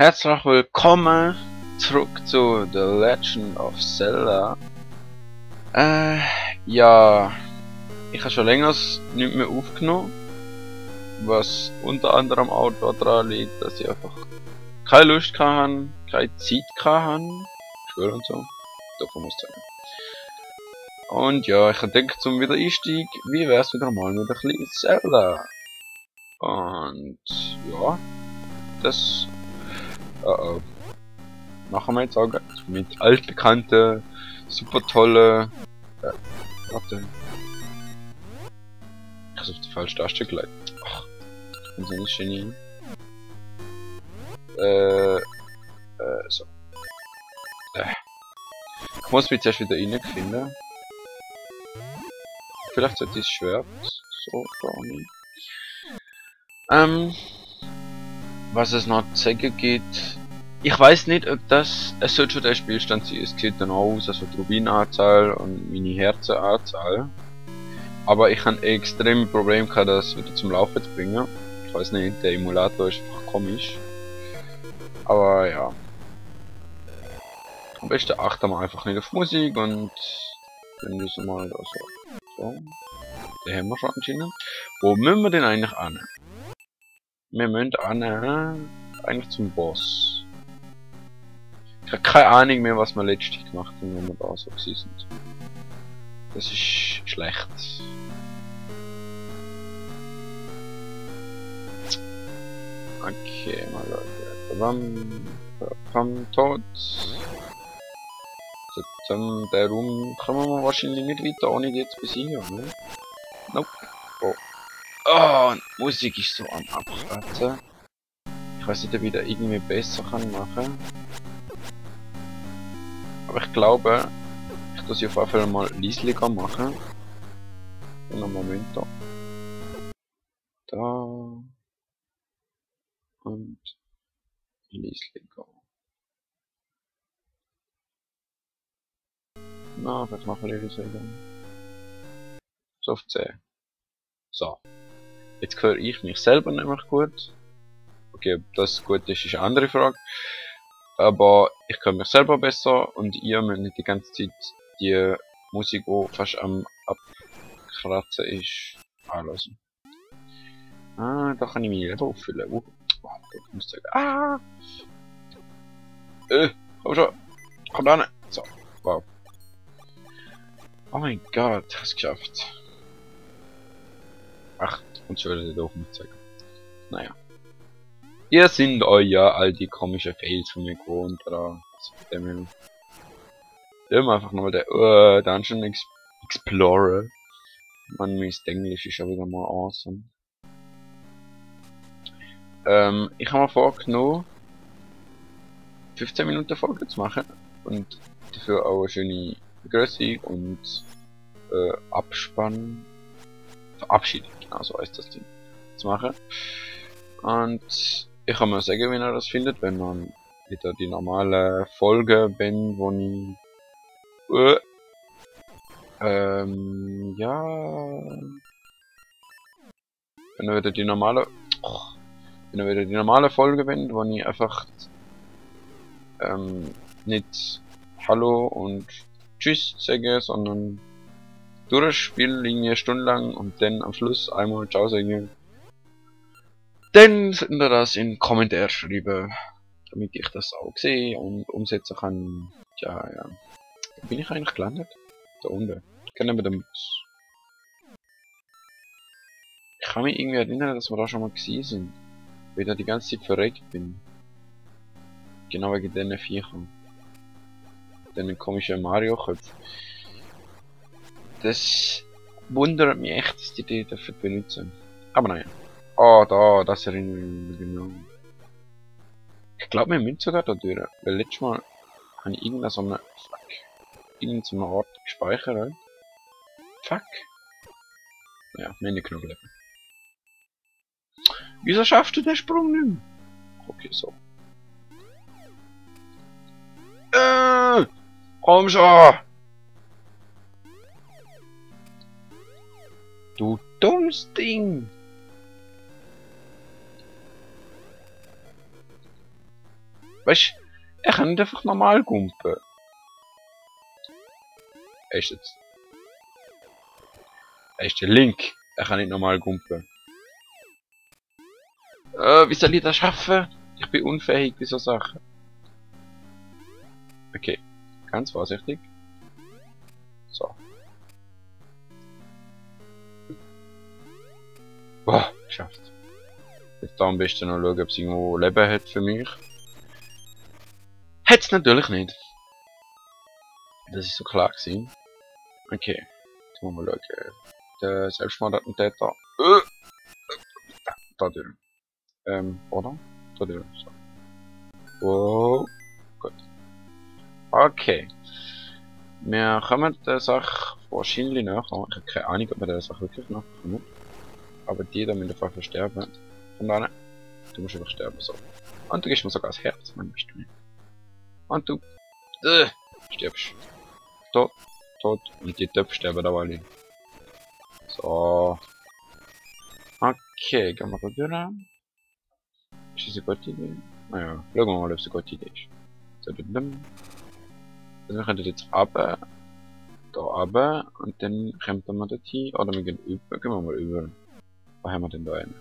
Herzlich willkommen zurück zu The Legend of Zelda. Ja, ich habe schon länger nicht mehr aufgenommen, was unter anderem auch daran liegt, dass ich einfach keine Lust hatte, keine Zeit hatte, schwör und so, davon muss ich sagen. Und ja, ich denke zum Wiedereinstieg, wie wär's wieder mal mit ein bisschen Zelda? Und ja, das machen wir jetzt auch mit altbekannte, super tolle. Warte. Ich hab's auf die falsche Taste geleitet. Ach, ich bin so nicht Genie. So. Ich muss mich zuerst wieder reinfinden. Vielleicht sollte ich das Schwert so da nicht. Was es noch zu sagen gibt. Ich weiß nicht, ob das. Es sollte schon der Spielstand sein. Es sieht dann auch aus, also die Rubinanzahl und meine Herzenanzahl. Aber ich habe extrem Problem gehabt, das wieder zum Laufen zu bringen. Ich weiß nicht, der Emulator ist einfach komisch. Aber ja. Am besten achten wir einfach nicht auf Musik und dann müssen wir mal also. So. Den haben wir schon anscheinend. Wo müssen wir denn eigentlich an? Wir müssen eigentlich zum Boss. Ich habe keine Ahnung mehr, was wir letztlich gemacht haben, wenn wir da so gewesen sind. Das ist schlecht. Okay, mal schauen. Tot. Der Raum kommen wir wahrscheinlich nicht weiter, ohne jetzt besiegen, ne? Nope. Oh. Oh, die Musik ist so am Abkratzen. Ich weiß nicht, ob ich da irgendwie besser machen kann. Aber ich glaube, ich muss sie auf jeden Fall mal leislicher machen. Und einen Moment da. Da. Und leislicher. Na, vielleicht machen wir das wieder. So auf 10. So. Jetzt höre ich mich selber nämlich gut. Okay, ob das gut ist, ist eine andere Frage. Aber ich höre mich selber besser und ihr müsst nicht die ganze Zeit die Musik, die fast am Abkratzen ist, anhören. Ah, da kann ich meine Leben auffüllen. Ich muss sagen. Ah! Komm schon! Komm da hin! So, wow. Oh mein Gott, ich hab's geschafft. Ach, und schon wieder doch nicht zeigen. Naja. Ihr sind euch ja all die komischen Fails von mir gewohnt, oder? Immer einfach nochmal der Dungeon Explorer. Man, mein Englisch ist ja wieder mal awesome. Ich habe mir vorgenommen, 15 Minuten Folge zu machen und dafür auch eine schöne Begrüßung und Abspann, Verabschiedung, genau so heißt das Ding, zu machen. Und ich kann mal sagen, wenn ihr das findet, wenn man wieder die normale Folge bin, wo ich ja, wenn ihr wieder die normale Folge bin, wo ich einfach nicht Hallo und Tschüss sage, sondern durchspiele stundenlang und dann am Schluss einmal Ciao sage. Dann sollten ihr das in Kommentar schreiben, damit ich das auch sehe und umsetzen kann. Ja, ja. Wo bin ich eigentlich gelandet? Da unten. Kennen wir den Mutz. Ich kann mich irgendwie erinnern, dass wir da schon mal gewesen sind. Weil ich da die ganze Zeit verreckt bin. Genau wegen diesen Viechern. Den komischen Mario-Köpfen. Das wundert mich echt, dass die dafür benutzen. Aber naja. Oh, da, das erinnere ich mich genau. Ich glaube, wir müssen sogar da durch. Weil letztes Mal habe ich irgendeine so eine. Fuck. Irgendeine so eine Art gespeichert. Fuck. Ja, wir haben nicht genug Leben. Wieso schaffst du den Sprung nicht mehr? Okay, so. Komm schon! Du dummes Ding! Weißt du, er kann nicht einfach normal gumpen. Er ist jetzt. Er ist der Link. Er kann nicht normal gumpen. Wie soll ich das schaffen? Ich bin unfähig bei so Sachen. Okay, ganz vorsichtig. So. Boah, geschafft. Jetzt da am besten noch schauen, ob es irgendwo Leben hat für mich. Hat's natürlich nicht. Das ist so klar gewesen. Okay, jetzt wollen wir mal schauen. Der Selbstmordattentäter. Da durch. Oder? Da durch. So. Wow. Gut. Okay. Wir kommen der Sache wahrscheinlich nachher. Ich habe keine Ahnung, ob wir der Sache wirklich nachkommen. Aber die da müssen einfach versterben. Von da du musst einfach sterben, so. Und du gibst mir sogar das Herz, man bist du nicht. Und du stirbst. Tot, tot. Und die Töpfe sterben auch alle. So. Okay, gehen wir da durch. Ist das eine gute Idee? Naja, schauen wir mal, ob es eine gute Idee ist. So, also wir können jetzt runter. Da runter. Und dann kommen wir dort hin. Oder wir gehen über. Gehen wir mal über. Was haben wir denn da einen?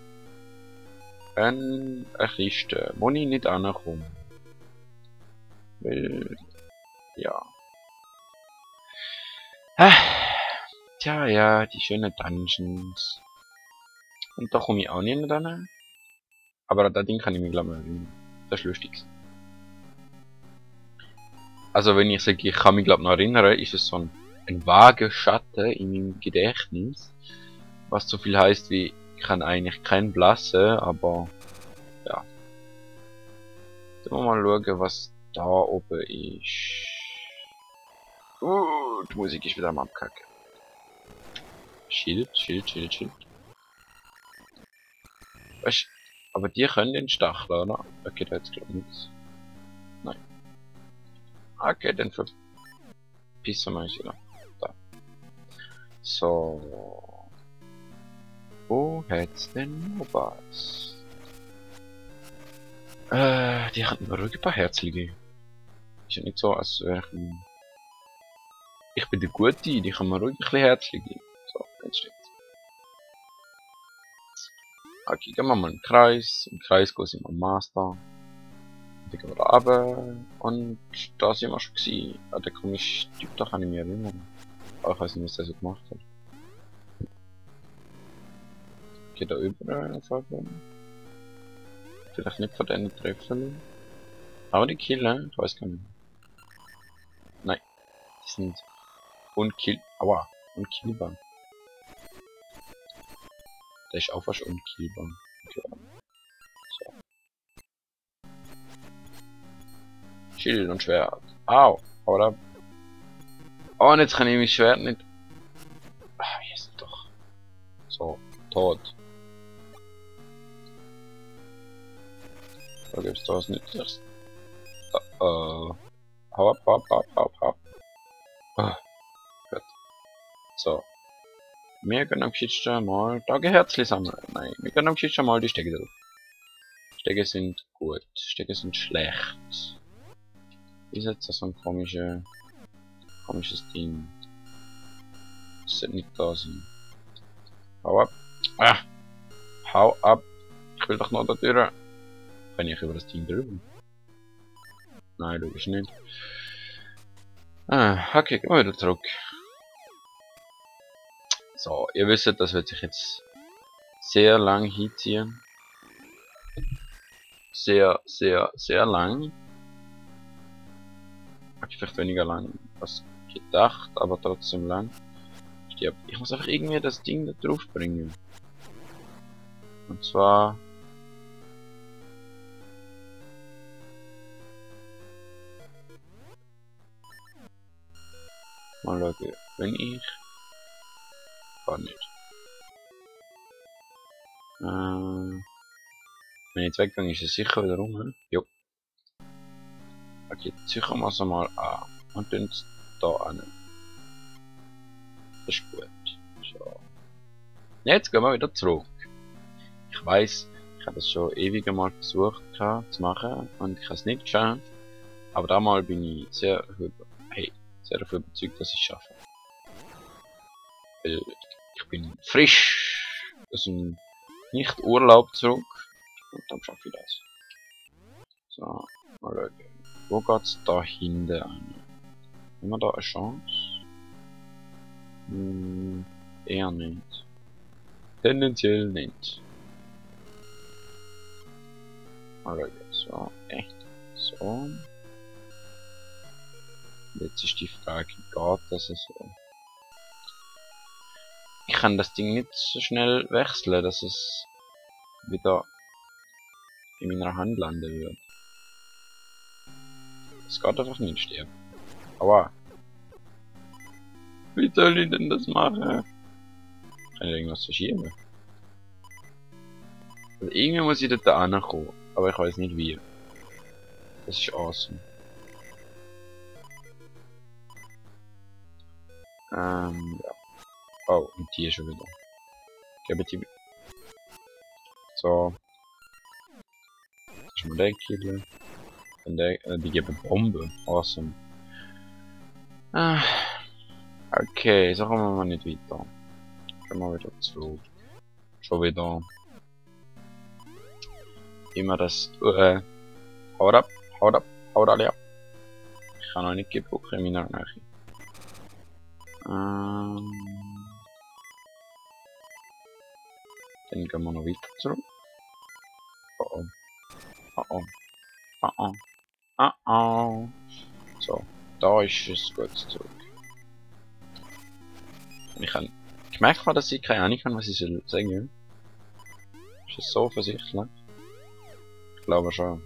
Eine Kiste, wo ich nicht ankomme. Weil, ja. Tja, ja, die schönen Dungeons. Und da komme ich auch nicht hin. Aber an das Ding kann ich mich glaube ich erinnern. Das ist lustig. Also wenn ich sage, ich kann mich glaube ich noch erinnern, ist es so ein vager Schatten in meinem Gedächtnis. Was so viel heißt wie, ich kann eigentlich keinen blassen, aber ja. Dann wollen wir mal schauen, was da oben ist. Die Musik ist wieder am Abkacken. Schild, Schild, Schild, Schild. Weißt du, aber die können den Stachel, oder? Okay, da jetzt glaube ich nichts. Nein. Okay, dann verpissen wir uns wieder. Da. So. Wo hätt's denn noch was? Die hatten mir ruhig ein paar Herzlige. Ist ja nicht so, als wäre ich bin der Gute, die kann mir ruhig ein bisschen Herzlige. So, jetzt steht's. Okay, gehen wir mal in den Kreis. Im Kreis gehen wir am Master. Dann gehen wir da runter. Und da sind wir schon gewesen. Ah, der komische Typ, da kann ich mich erinnern. Aber ich weiß nicht, was der so gemacht hat. Okay, da überall fahren. Vielleicht nicht von denen treffen. Aber die killen, ich weiß gar nicht. Nein, die sind aua, unkillbar. Der ist auch fast unkillbar. So. Schild und Schwert. Au, oder? Oh, und jetzt kann ich mein Schwert nicht. Ah, hier ist doch. So, tot. Da gibt's da was Nützliches. Hau ab, hau ab, hau ab, hau ab, hau ab. Ah, gut. So. Wir können am geschicktesten mal Tageherzli sammeln. Nein, wir können am geschicktesten mal die Stege drauf. Stege sind gut, Stege sind schlecht. Ist jetzt so ein komisches Ding. Das sollte nicht da sein. Hau ab. Ah! Hau ab! Ich will doch noch da durch. Kann ich über das Ding drüber? Nein, logisch nicht. Ah, okay, gehen wir wieder zurück. So, ihr wisst, das wird sich jetzt sehr lang hinziehen. Sehr, sehr, sehr lang. Okay, vielleicht weniger lang als gedacht, aber trotzdem lang. Ich muss einfach irgendwie das Ding da drauf bringen. Und zwar... Mal schauen, wenn ich... Gar nicht. Wenn ich jetzt weggehe, ist es sicher wieder rum, ne? Jo. Okay, sichern wir es mal an. Und dann da an. Das ist gut. So. Jetzt gehen wir wieder zurück. Ich weiss, Ich habe das schon ewig mal versucht zu machen und ich habe es nicht geschafft. Aber damals bin ich sehr davon überzeugt, dass ich es schaffe. Weil ich bin frisch aus dem Nicht-Urlaub zurück und dann schaffe ich das. So, mal schauen. Wo geht's da hinten an? Haben wir da eine Chance? Eher nicht. Tendenziell nicht. Mal schauen. So, echt. So. Jetzt ist die Frage, geht das so? Ich kann das Ding nicht so schnell wechseln, dass es wieder in meiner Hand landen wird. Es geht einfach nicht sterben. Aua. Wie soll ich denn das machen? Kann ich irgendwas verschieben? Also irgendwie muss ich dort ankommen, aber ich weiß nicht wie. Das ist awesome. Ja. Oh, und die ist schon wieder. Gebe die. So. Das ist mal der Kille. Und der, die geben Bombe. Awesome. Okay, so kommen wir mal nicht weiter. Gehen wir wieder zurück. Schon wieder. Immer das. Haut ab, haut ab, haut alle ab. Ich kann noch nicht gebrauchen in meiner Nähe. Dann gehen wir noch weiter zurück. Oh oh. Oh oh. Oh oh. Oh oh. So, da ist es gut zurück. Ich merke mal, dass ich keine Ahnung habe, was ich sagen soll. Ist das so offensichtlich? Ich glaube schon.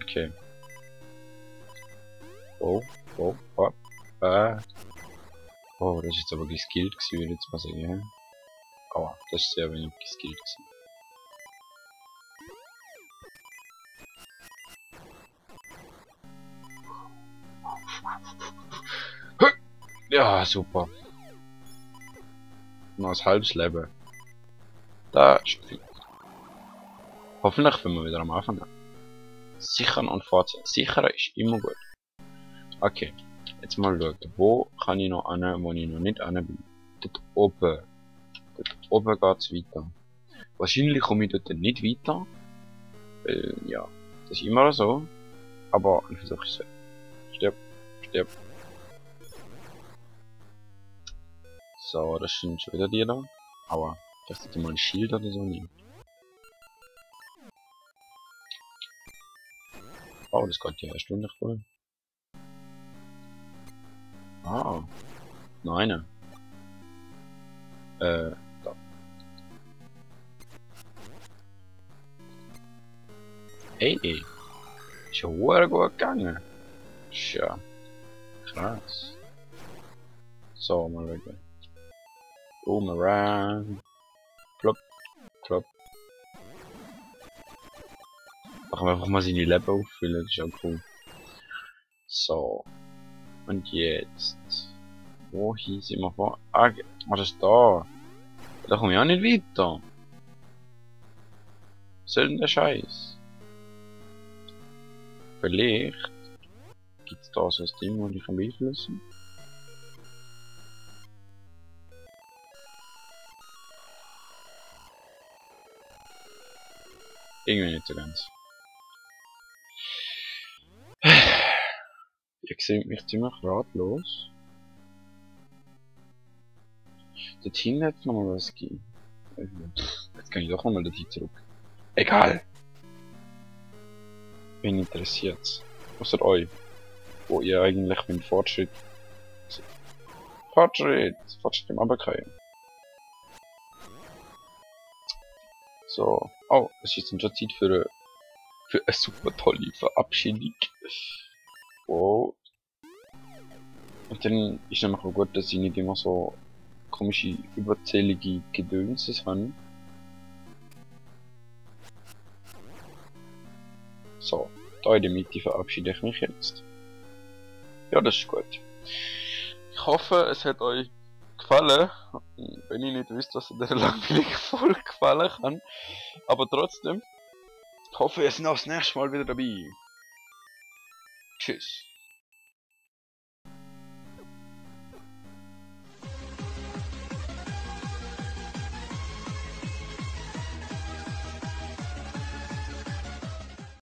Okay. Oh, oh, oh. Oh, das ist jetzt aber geskillt gewesen, würde ich jetzt mal sagen. Aua, das ist sehr wenig geskillt gewesen. Ja, super. Noch ein halbes Leben. Da ist viel. Hoffentlich, wenn wir wieder am Anfang haben. Sichern und fortsetzen. Sichern ist immer gut. Okay, jetzt mal schauen. Wo kann ich noch hin, wo ich noch nicht hin bin? Dort oben. Dort oben geht's weiter. Wahrscheinlich komme ich dort nicht weiter. Ja, das ist immer so. Aber ich versuche es. Stirb, stirb. So, das sind schon wieder die da. Aber das ist mal ein Schild oder so nicht. Oh, das geht ja erstaunlich cool. Ah, nein. Da. Hey, ist ja sehr gut gegangen. Tja, krass. So, mal schauen. Boomerang. Plop, plop. Machen wir einfach mal seine Leben auffüllen, das ist ja cool. So. Und jetzt. Wohin sind wir vor? Ah, das ist da. Da komme ich auch nicht weiter. Was soll denn der Scheiß? Vielleicht gibt es da so ein Ding, wo ich kann beeinflussen. Irgendwie nicht so ganz. Ich sehe mich ziemlich ratlos. Dorthin hätte es nochmal was gegeben. Jetzt kann ich doch nochmal dorthin zurück. Egal! Wen interessiert's? Außer euch. Wo ihr eigentlich mit Fortschritt im Abendkreien. So. Oh, es ist dann schon Zeit für eine super tolle Verabschiedung. Wow. Und dann ist nämlich auch gut, dass ich nicht immer so komische, überzählige Gedönses habe. So, da in der Mitte verabschiede ich mich jetzt. Ja, das ist gut. Ich hoffe, es hat euch gefallen. Wenn ich nicht wüsste, was in dieser langweiligen Folge gefallen kann. Aber trotzdem hoffe ich, ihr seid auch das nächste Mal wieder dabei. Tschüss.